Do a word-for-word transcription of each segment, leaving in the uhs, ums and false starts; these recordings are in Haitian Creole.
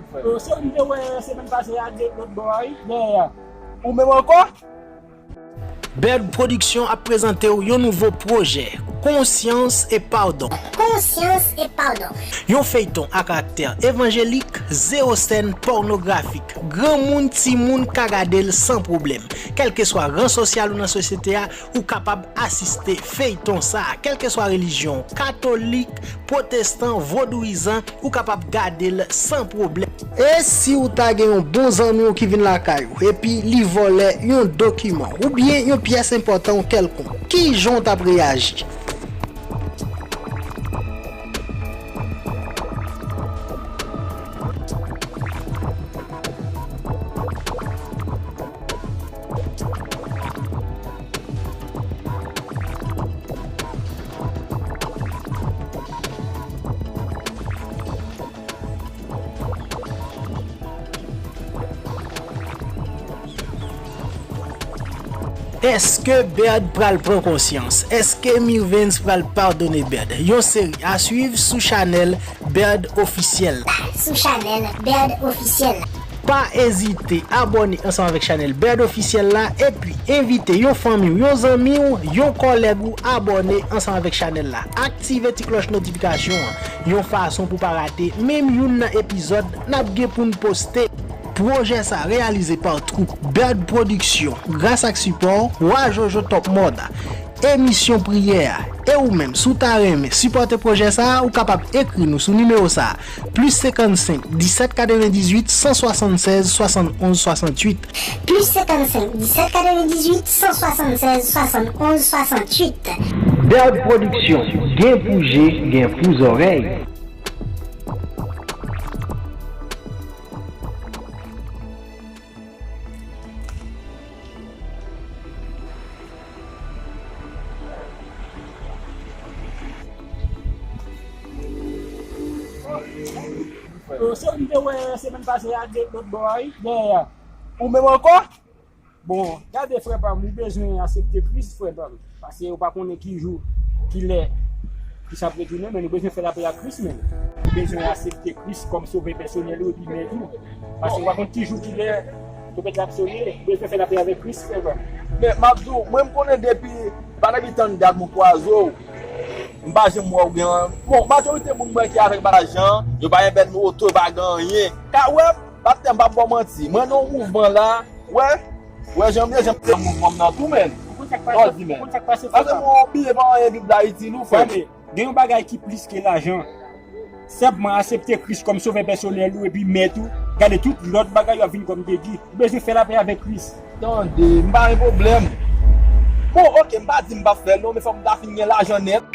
Yo, se ou m te wè semèn pase a, de lòt bò a, wi, dèyè a. Ou menm ankò? Bird Production ap prezante w yon nouvo pwojè, Konsyans e Padon. Konsyans e Padon. Yon feyton a karaktè evanjelik, zewo sèn pònografik. Granmoun, timoun ka gade l san pwoblèm. Kèlkeswa ran sosyal ou nan sosyete a, ou kapab asiste feyton sa a. Kèlkeswa relijyon w, katolik, pwotestan, vodouyizan, ou kapab gade l san pwoblèm. E si w ta gen yon bon zanmi w ki vin lakay ou, epi li vòlè yon dokiman oubyen yon pyès enpòtan w kèlkonk, kijan w t ap reyaji? Èske Bird pral pran konsyans? Èske Mirvens pral padone Bird? Yon seri a swiv sou chanèl Bird Ofisyèl. Sou chanèl Bird Ofisyèl. Pa ezite abòne ansanm avèk chanèl Bird Ofisyèl la, epi envite yon fanmi w, yon zanmi w, yon kòlèg ou abòne ansanm avèk chanèl la. Aktive ti klòch notifikasyon an, yon fason pou pa rate menm youn nan epizòd n ap gen pou n poste. Pwojè sa a reyalize pa twoup Bird Production, gras ak sipò Wa Jojo Top Mòd, emisyon Priyè a. E ou menm, si w ta renmen sipòte pwojè sa a, ou kapab ekri nou sou nimewo sa a, plis senkannsenk, disèt katrevendizuit, san swasannsèz, swasannonz, swasanntuit. Plis senkannsenk, disèt katrevendizuit, san swasannsèz, swasannonz, swasanntuit. Bird Production, gen pou je, gen pou zòrèy. Yo, se ou m te wè semèn pase a, de lòt bò a, wi, dèyè a. Ou menm ankò? Bon, gade, frè pa m, ou bezwen aksepte Kris, frè pa m. Paske ou pa konnen ki jou, ki lè Kris ap retounen, men nou bezwen fè lapè ak Kris, men. Ou bezwen aksepte Kris kòm sovè pèsonèl ou epi mèt ou. Paske ou pa konn ki jou, ki lè twonpèt la ap sone, ou bezwen fè lapè avèk Kris, frè pa m. Men, m ap di w, mwen, m konnen depi, pa depi tann dat mwen kwaze w, m pa janm wè w gen, bon, majorite moun mwen ki avèk bagay jan, yo pa gen bèl oto, yo pa gen anyen. Ka wè m, pa t, m p ap ba w manti. Mwen nan yon mouvman la, wè, wè, jan m ye, jan m nan mouvman m nan tou, men. Ou konn sa k pase, ou konn sa k pase, frè pa m. Paske mwen obliye pa anyen vin Dayiti, non, frè. Frè m, gen yon bagay ki plis ke lajan. Senpman aksepte Kris kòm sovè pèsonèl ou epi mèt ou. Gade tout lòt bagay yo ap vin kòm degi. Ou bezwen fè lapè avèk Kris. Tande, m pa gen pwoblèm. Bon, oke, m pa di m p ap fè l non, men fòk m ta fin gen lajan nèt.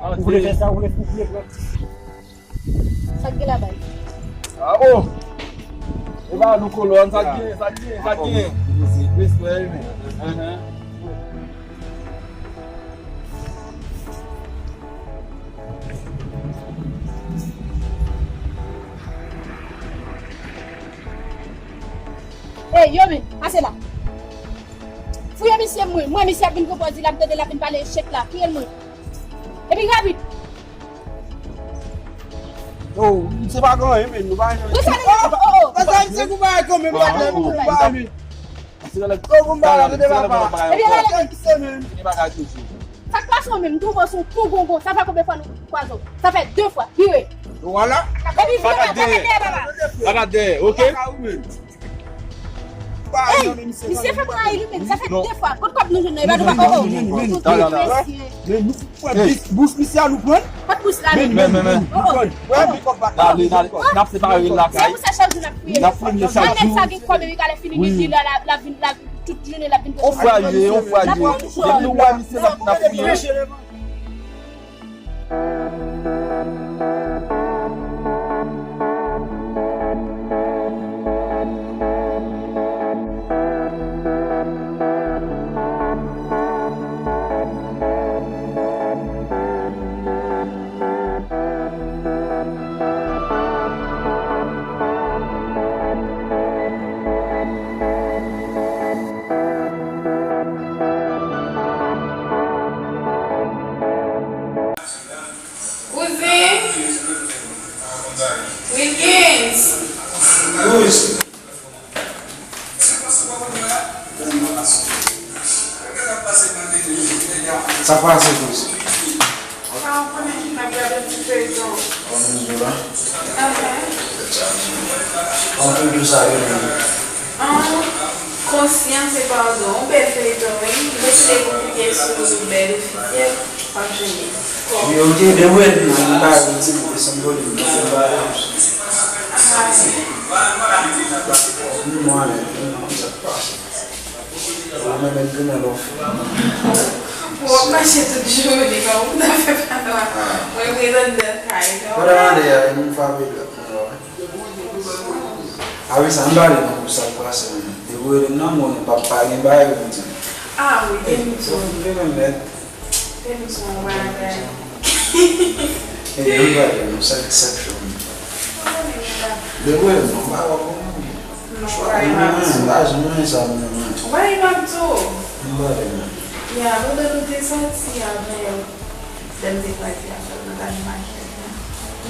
Ou vle fè sa, ou vle, ou vle pran. Sa k gen la bay? Ah, oh! E pa nou kolòn, sa k gen, sa k gen, sa k gen. Respè, men. Ey, yo, men, pase la. Fouye misye mwen. Mwen, misye ap vin pran pòz li, l ap tande, l ap vin pale echèk la. Fouye l mwen. Epi rapid. Oh, misye pa gen anyen, men nou pa gen anyen. Pou sa, nou, oh, oh, oh. Pase misye kou bagay kanmenm, pa gen kou bagay, men. Misye rele, oh, kou bagay, tande papa. Epi rele. Sa k pase w menm, m twouve w se yon tongongon. Sa fè konbyen fwa nou kwaze w? Sa fè de fwa. Vire. Vwala. Epi vire, pa gade dèyè, papa. Pa gade dèyè, oke? Ey, misye fè m rayi li menm. Sa fè de fwa. Kot kòb nou jwenn nan? E pa nou pa, oh, oh. Tout mesye. Men nou pran bous, bous misye a nou pran. Kot bous la menm? Men, men, men. Oh, oh. N ap separe l lakay. Se pou sa chak jou n ap fouye. N ap fouye chak jou. Sa gen kòb epi kalè fini li di la, la, la vin, la vin, tout jounen l ap vin. On fwa l ye, on fwa l ye. Depi nou wè misye n ap, n ap fouye. Sa pase kouzen? Ou pa konnen, m ap gade yon ti feyton. Ou menm tou la? Aham. Tèt chaje. Kòman feyton sa ye menm? An, Konsyans e Padon, yon bèl feyton, wi. M deside pou klike sou bèl ofisyèl, m ap jwenn li. Yo, ok, debouye m nan, m ba yo yon ti bout, san pwoblèm, m ba yo. Ah. M mwen, m mwen, sa k pase. Ou menm, menm grenn lòf. Pou w ap mache tout jounen, kòman w ta fè pa nwa? Mwen prezan nan kay, non? Pandan mande a, e moun frape dwèt mwen, wè. A wi, sa m pale non, pou sa k pase, men. Depi w rele m nan, mwen, pa, pa gen bagay pou m di. Ah wi, gen m di w. Gen m nèt. Gen m di w yon bagay. E, m pale non, sa, sa k fè m. Depi w rele m nan, m pa wè kòman. Non, ou pa gen m ap di w. M pa janm renmen sa, m renmen. Ou pa gen m ap di w. M pa renmen. Ya, pandan nou te soti avè yo, lè m te kwaze avè w nan Danimark la.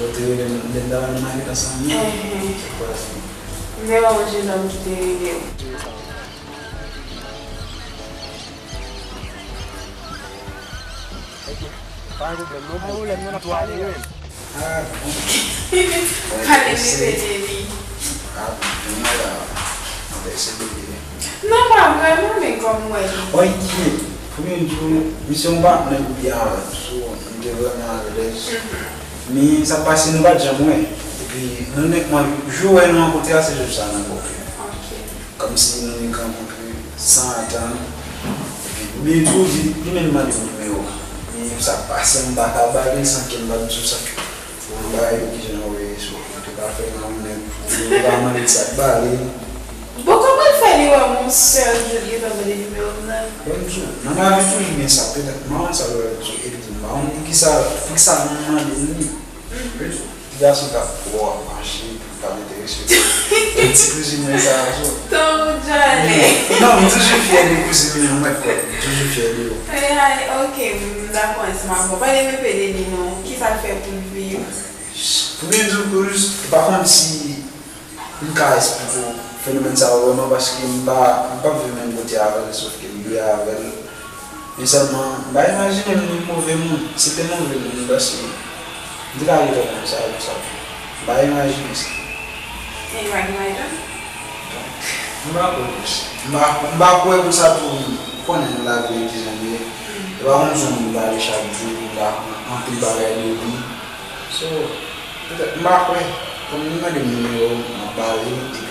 Lè w te rele m, lè n t al nan makèt ansanm nan? Enhen. Te kwaze. M te wè yon jenòm ki te rele w. Ok. Pa gen pwoblèm, non. Pa gen pwoblèm, non, n ap pale. Ah, bon. Pale m ede li. Ah, bon, mwen la, mwen ese ede. Non, pa vrèman, men kòm mwen. Ok, premye jou, misye yon patnè m byen avè m, so, m te vrèman alèz. Mhm. Men sa k pase, nou pa t janm wè. Epi, nou nètman, jou wè nou rankontre a, se jou sa nan bòkè. Ok. Kòmsi nou te rankontre san atann. Epi, oubyen tou, li, li menm mande m nimewo. Men sa k pase, m pa ka ba li l san ke m pa t di w sa. Pou m ba yo kijan yo ye, so, mwen te ka fè nan yon nèg pou yo pa mande sa k ba li. Bon, kòman l fè li wè m yon sèl jou l gentan mande nimewo m nan? Bon, m di w, nan lavi toujou gen sa, petèt, m pa konn sa l wè l di w, epi di m pa konn poukisa, poukisa m mande l li. Ti gason k ap wè w ap mache, epi w p ap enterese w. Ti kouzin mwen sa a, so. Tan ou djòlè. Non, m toujou fyè de kouzin mwen, mwen kwè. M toujou fyè de yo. Ay, ay, ok, m dakò ansanm avè w. Pale m enpe de li non. Kisa l fè pou l viv? Pou byen di w, pou jis, m pa konn si m ka esplike w fenomèn sa a vrèman, paske m pa, m p ap viv menm kote avè l, sòf ke m byen avè l. Men sèlman, m pa imajine m li move moun. Si te move moun, m panse m te ka rete konn sa, konsa tou. M pa imajine sa. E li pa gen madanm? Bon, m pa kwè konsa. M pa, m pa kwè konsa tou, ou konnen lavi a kijan l ye. E pa yon moun ki pale chak jou, ou pa konn anpil bagay de li. So, petèt, m pa kwè. Kòm li mande m nimewo m, m ap ba li, epi tou.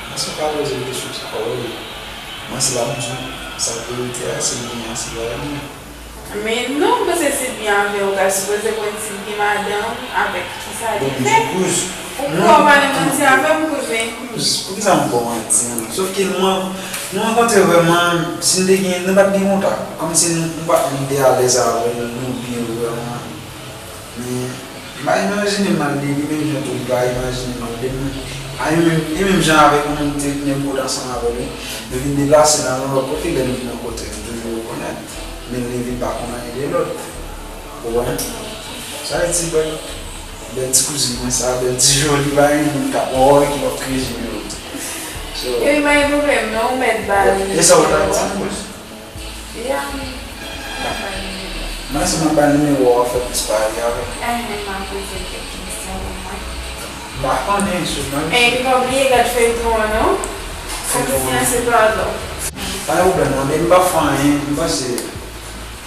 Mwen se pa poze m kesyon sa, wi. Mwen se l ap di w sa k verite a, si l gen an, si l pa gen an. Men non, m panse si l byen avè w, ou ta sipoze konn si l gen madanm, avèk kisa li fè. Ou kwè w pa nan manti avè m, kouzen? Kouz, poukisa m ba w manti an? Sòf ke nou, nou rankontre vrèman, si n te gen, nou pa t gen kontak. Kòmsi nou, nou pa t, nou te alèz avè l, nou byen vrèman. Men, m pa imajine m al de li, menm jan tou li pa imajine m al de mwen. A, e menm, e menm jan avèk yon moun ki te gen kote ansanm avè li, nou vin deplase nan yon lòt kote, lè nou vin rankontre, nou toujou rekonèt, men li vin pa konn anyen de lòt. Ou konprann? Sa vle di, bèl, bèl ti kouzin mwen sa, bèl ti joli, pa gen moun k ap wè w ki p ap kreye nimewo. So, e pa gen pwoblèm, non, ou mèt ba li. E sa w t ap di m, kouz? Ya, m ap ba l nimewo. Mwen, si m ap ba l nimewo a, w ap fè plis pale avè m. Enhen, m ap poze l kèk kesyon pou mwen. M pa konnen, sou mwen. E, li pa bliye gad feyton an, non? Feyton an. Konsyans e Padon. Pa gen pwoblèm, non, men m pa fè anyen, m panse,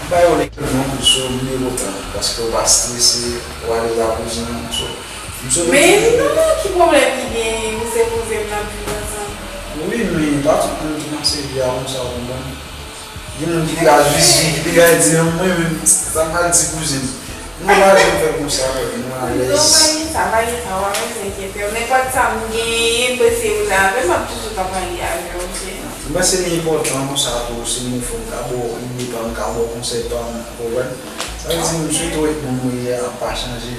m pa yon nèg non, m sou nimewo tan, paske w pa strese, w alèz ak kouzin an, so, m sou. Men non, ki pwoblèm ki genyen, ou se kouzen m nan pi ansanm. Wi, men pa tout moun ki panse vi a konsa, ou konprann? Gen moun ki te ka jije, ki te ka di, mwen menm, sa m pral di kouzin. Nou pa janm fè konsa, nou alèz. Non, pa gen sa, pa gen sa, w pa bezwen enkyete w. Nenpòt sa m genyen, m panse ou la avè m, m ap toujou ka pale avè w, ok? M panse li enpòtan konsa tou, si m fè m ka ba w ide pa m, m ka ba w konsèy pa m, ou konprann? Sa vle di, m swete w èk moun ou ye a pa chanje.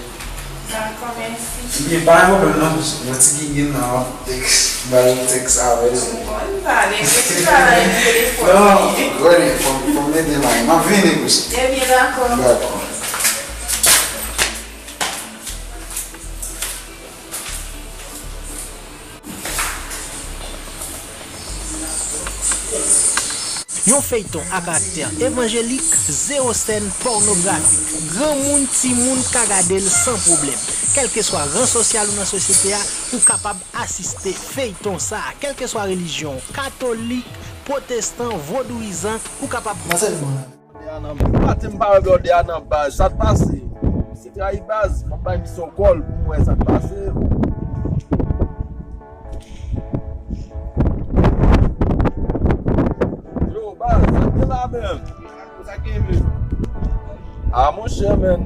Dakò, mèsi. Ebyen, pa gen pwoblèm non, yon ti gigin nan, tèks, bay tèks avè l. M konn sa, depi m travay nan telefòn. Non, ready, fò, fò m mete may. M ap vini pou sa. Ebyen, dakò. Dakò. Yon feyton a karaktè evanjelik, zewo sèn pònografik. Granmoun, timoun ka gade l san pwoblèm. Kèlkeswa ran sosyal ou nan sosyete a, ou kapab asiste feyton sa a. Kèlkeswa relijyon w, katolik, pwotestan, vodouyizan, ou kapab. Manzè, Blòdè a nan baz. Maten m pa wè Blòdè a nan baz. Sa t pase? Misye trayi baz. M ap bay misye yon kòl pou m wè sa t pase. Yo, baz, sa k gen la menm? Sa k gen menm? Ah, monchè, menn.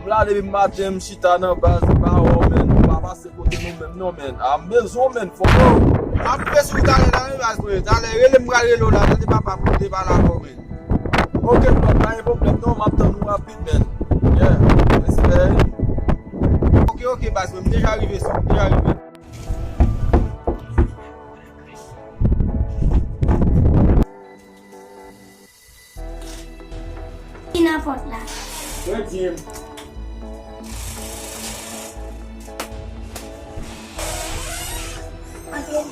M la depi maten, m chita nan baz, m pa wè w, menn. M pa pase kote nou menm non, menn. Ah, m bezwen w, menn, fò. M ap rive sou ou talè la, wi, baz mwen. Talè, rele m, m pral rele w la, tande papa, pou m te pale avè w, menn. Ok, bro, pa gen pwoblèm non, m ap tann ou rapid, menn. Yeah, respè. Ok, ok, baz mwen, m deja rive sou, m deja rive. Ki nan pòt la? Mwen di m. Antre.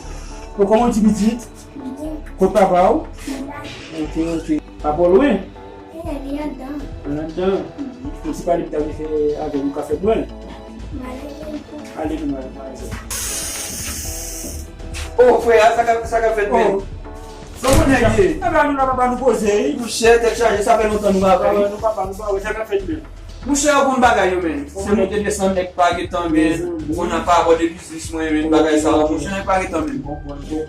Bon, kòman w di pitit? Byen. Kot papa w? Nan kay. Ok, ok. Papa w lwen? E, li anndan. Li anndan. Mhm. Ou ti pale m ta vle fè avè w yon kafèt Nwèl. M ale, m ale. Ale nou, m ale, m ale. Oh, frè, sa k ap, sa k ap fèt, menm? Oh. Sa w konnen ye? E ba nou la, papa, nou poze, wi. Monchè, tèt chaje, sa fè lontan nou pa wè. Nou pa wè, nou pa wè, sa k ap fèt, menm? Monchè, ou konn bagay yo, menm. Se monte desann, nèg pa gentan, menm. Ou konn nan pa abòde biznis mwen, menm, bagay sa yo, monchè, nèg pa gentan, menm.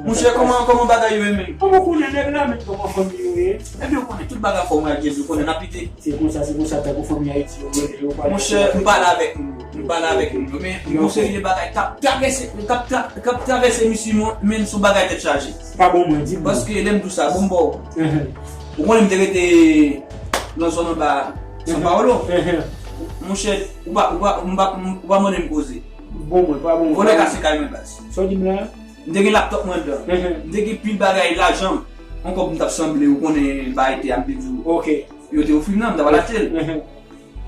Monchè, kòman, kòman bagay yo ye, menm? Kòman w konnen nèg la, menm, kòman fanmi yo ye? Ebyen, ou konnen tout bagay fò mwen ak Jezi, ou konnen n ap pite. Se konsa, se konsa, tankou fanmi Ayiti yo rele yo, pa... Monchè, m pale avèk moun yo, m pale avèk moun yo, men yon seri de bagay k ap travèse, k ap tra-, k ap travèse misye, mwen, men sou bagay tèt chaje. Pa bon, mwen, di m. Paske lè m di w sa, bon, m ba w. Ou konnen m te rete nan zòn anba São Paulo. Monchè, ou pa, ou pa, m pa, ou pa mande m koze. Bon, mwen, pa bon. Vòlè kase kay mwen, baz. Sa w di m la? M te gen laptòp mwen anndan. M te gen pil bagay, lajan. Yon kòb m t ap sanble, ou konnen, bay te a, m te di w. Ok. Yo te ofri m nan, m t ap al achte l.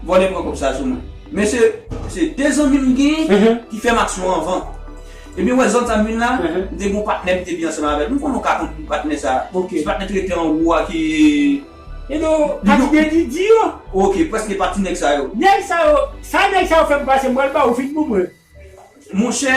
Vòlè pran kòb sa sou mwen. Men se, se de zanmi m genyen ki fè m aksyon anvan. Ebyen, wè, zòn sa m vin la, m te gen yon patnè m te byen ansanm avè l. M konnen w ka konn patnè sa. Ok. Ti patnè trete anwo a ki... E nou, pati de Didi yo. Ok, prèske pati nèg sa yo. Nèg sa yo, sa nèg sa yo fè m pase, m pral ba ou fin pou mwen. Monchè,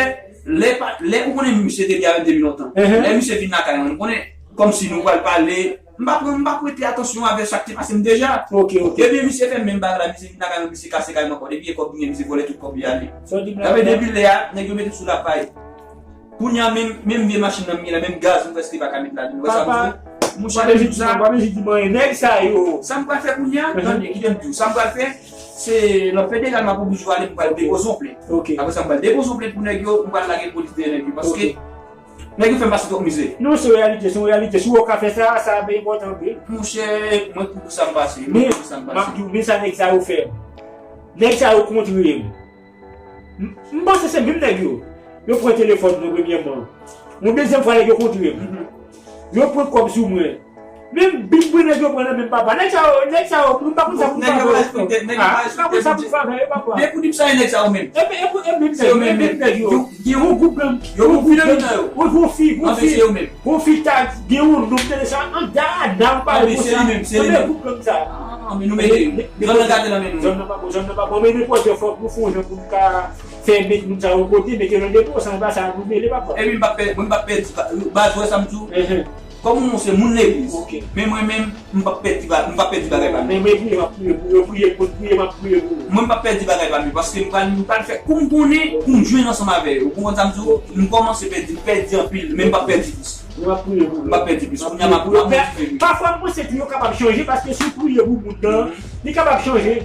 lè pa, lè ou konnen misye te byen avè m depi lontan. Lè misye vin lakay mwen, ou konnen, kòmsi nou pral pale, m pa pran, m pa prete atansyon avè sa k te pase m deja. Ok, ok. Ebyen, misye fè menm bagay la, misye vin lakay mwen, misye kase kay mwen ankò. Depi e kòb m gen, misye vòlè tout kòb li ale. Sa w di m la? Sa vle di depi lè a, nèg yo mete sou lapay. Kounye a, menm, menm vye machin nan m gen la, menm gaz, m prèske pa ka met ladan l. Ou wè sa m di w? Monchè, m di w sa. Nèg sa yo. Sa m pral fè kounye a, tande, kite m di w. Sa m pral fè, se nan federal m ap oblije ale, m pral depoze yon plent. Ok. Apre sa, m pral depoze yon plent pou nèg yo, m pral lage polis dèyè nèg yo. Paske nèg yo fè m pase twòp mizè. Non, se yon reyalite, se yon reyalite. Si w ka fè sa, sa ap enpòtan vre. Monchè, mwen pou sa m pase. Men, m ap di w, men sa nèg sa yo fè. Nèg sa yo kontre m. M, m panse se menm nèg yo. Yo pran telefòn mwen premyèman. Yon dezyèm fwa, nèg yo kontre m. Yo pran kòb sou mwen. Menm bib mwen nèg yo pran nan men papa. Nèg sa yo, nèg sa yo, m pa konn sa pou m fè avè yo. Ah, m pa konn sa pou m fè avè yo, papa. Depi w di m sa, e nèg sa yo menm. E, e, e menm nèg yo, e menm nèg yo. Gen yon gwoup gang. Yo, yon gwoup gang. Yon fi, yon fi. Gon fi ta gen yon non m tande sa anndan anndan m pale konsa. Anben gwoup gang sa. Ah, men nou mete yo. Zòn nan gate nan men nou. Zòn nan pa bon, zòn nan pa bon, men nenpòt jan fòk nou fè yon jan pou nou ka fè met moun sa yon kote, mete yo nan depo, san pa sa nou mele papa. Epi m p ap pè, mwen m p ap pèdi, baz, ou wè sa m di w? Kòm ou se moun legliz, men mwen menm, m p ap pèdi ba-, m p ap pèdi bagay pa m. Men mwen priye, m ap priye pou yo, priye pou, priye, m ap priye pou yo. Mwen m p ap pèdi bagay pa m yo, paske m pral, m pral fè kou m konnen pou m jwenn ansanm avè yo. Ou konprann sa m di w? M kòmanse pèdi, m pèdi anpil, men m p ap pèdi plis. M ap priye pou yo. M p ap pèdi plis. Kounye a m ap, m ap motive m. Pafwa m panse tou yo kapab chanje, paske si w priye pou moun nan, li kapab chanje.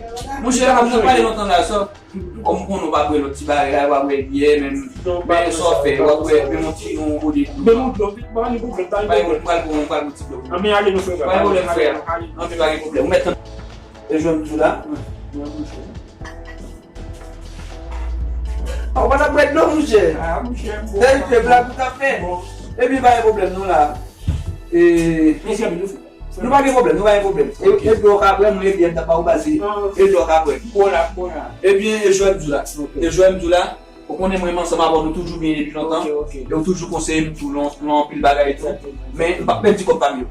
Monchè, kòm nou pale lontan la, sa, kòm ou konnen w pa bwè lòt ti bagay la, w pa bwè byè, men, men sa w fè, w ap bwè, men yon ti, yon gode dlo. Men yon dlo, pa gen pwoblèm, pa gen pwoblèm. M pral, m pral bwè yon ti dlo. Anben, ale non, frè. Pa gen pwoblèm, frè. Anben, pa gen pwoblèm. Ou mèt tann. E jwenn m tou la. Ou pa t ap bwè dlo, monchè. Ah, monchè, m bon. Epi blag ou t ap fè. Epi pa gen pwoblèm, non, la. E, nou pa gen pwoblèm, nou pa gen pwoblèm. E, e dlo w ka bwè, mwen, epi m t ap ba ou baze. E dlo w ka bwè. M bon la, m bon la. Ebyen, e jwenn m tou la. E jwenn m tou la. Ou konnen mwen, m ansanm avè w, nou toujou byen depi lontan. E ou toujou konseye m tou nan, nan anpil bagay tou. Men, m p ap pèdi kòb pa m yo.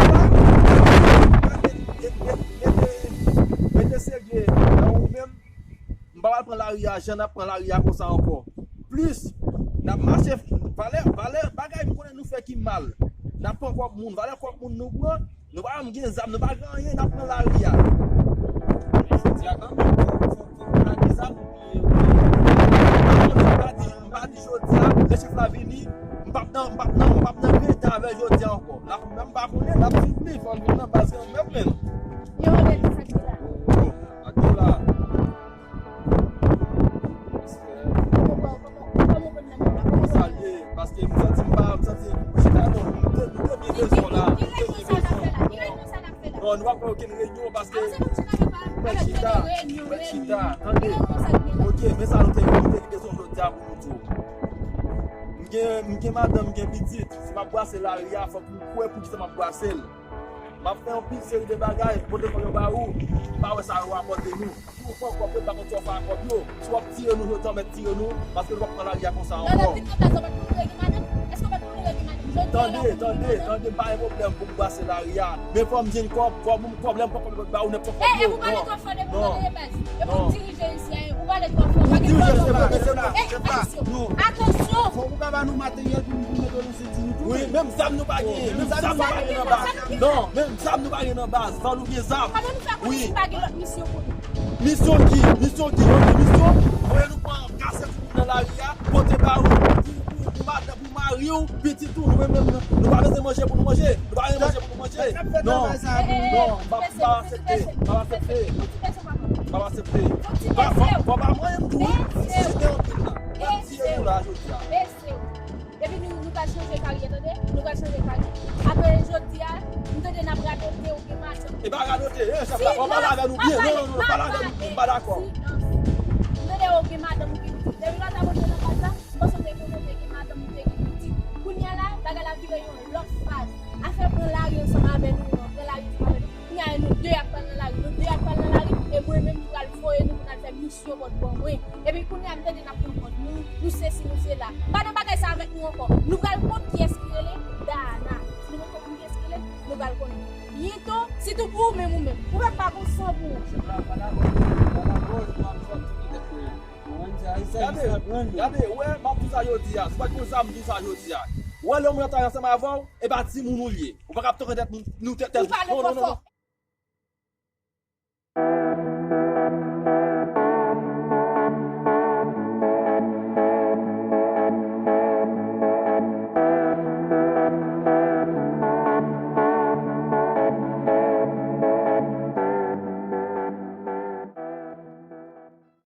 Rete serye nan ou menm. M pa pral pran lari a jan n ap pran lari a konsa ankò. Plis, n ap mache, valè, valè bagay m konnen nou fè ki mal. N ap pran kòb moun, valè kòb moun nou pran, nou pa janm gen zam, nou pa gen anyen, n ap pran lari a. Jodi a kanmenm, fò, fò, fò, fò nou lage zam, nou bliye, nou bliye. M pa konnen, m pa di, m pa di jodi a, lè chèf la vini, m p ap nan, m p ap nan, m p ap nan greda avè jodi a ankò. N ap, menm pa konnen, n ap swiv li, fò l vin nan baz kanmenm, men. Yo, men, sa ki la. Bon, ak la. Respè. Kòman, kòman, kòman w konn nan men la? Kòman sa l ye? Paske m santi m pa, m santi m chita non, m te, m te byen bezwen la. M te byen bezwen. Non, nou pa fè okenn reyinyon paske mwen chita, mwen chita, tande. Ok, men sa nou te, nou te gen bezwen jodi a pou nou di w. M gen, m gen madanm, m gen pitit. Si m ap brase lari a, fòk m kwè poukisa m ap brase l. M ap fè yon pil seri de bagay, pote kòb yo ba ou, m pa wè sa yo rapòte nou. Si ou fè yon kòb yo, m pa konn si w ap fè ak kòb yo. Si w ap tire nou, jodi a w mèt tire nou, paske nou p ap pran lari a konsa ankò. Tande, tande, tande, m pa gen pwoblèm pou m brase lari a. Men fò m jwenn kòb, fò m kòb la, m p ap fè kòb ba ou nenpòt kòb yo. Non. Non. Dirije, se pa, se pa, se pa. Atansyon. Fò ou ka ba nou materyèl pou nou mete nan senti nou tou. Wi, menm zam nou pa genyen, menm zam nou pa genyen nan baz. Non, menm zam nou pa genyen nan baz. Fò nou gen zam. Kòman nou fè konnen si pa gen lòt misyon pou nou? Misyon ki, misyon ki, yon misyon, voye nou pran kase pou nou nan lari a, pote ba ou, pou, pou, pou madanm, pou mari w, pitit ou, nou menm, menm, nou pa bezwen manje pou nou manje, nou pa gen manje pou nou manje. Non, non, m pa, m pa aksepte, m pa aksepte. M ap aksepte. Fò, fò, fò pa manyen m tou, wi. Si se te yon pil la, m ap tiye nou la jodi a. Bese w. Epi nou, nou pral chanje karyè, tande? Nou pral chanje karyè. Apre jodi a, m tande n ap radote, ou gen madanm. E pa radote, e, chèf la, fò w pale avè nou byen. Non, non, non, pale avè nou byen, m pa dakò. M tande ou gen madanm, ou gen pitit. Depi lè w ta monte nan baz la, m panse w te konnen w te nan lari ansanm avè nou, yo pran lari ansanm avè nou. Kounye a, nou de ap pral nan lari, nou de ap pral nan lari, e mwen menm ki pral voye nou pou n al fè misyon bòt bò mwen. Epi kounye a, m tande n ap pran kòd nou, nou sesi, nou sela. Pa nan bagay sa avèk nou ankò. Nou pral konn kiyès ki rele Dana. Si nou poko konn kiyès ki rele, nou pral konnen. Byento, sitou pou ou menm, ou menm. Ou menm pa gon san pou ou. Gade, gade, wè, m ap di sa jodi a. Si w pa t gon zam, m di sa jodi a. Wè, lè moun ap travay ansanm avè w, e pa timoun ou l ye. Ou pa ka ap tann tèt moun, nou tèt tèt. Ou pale twò fò.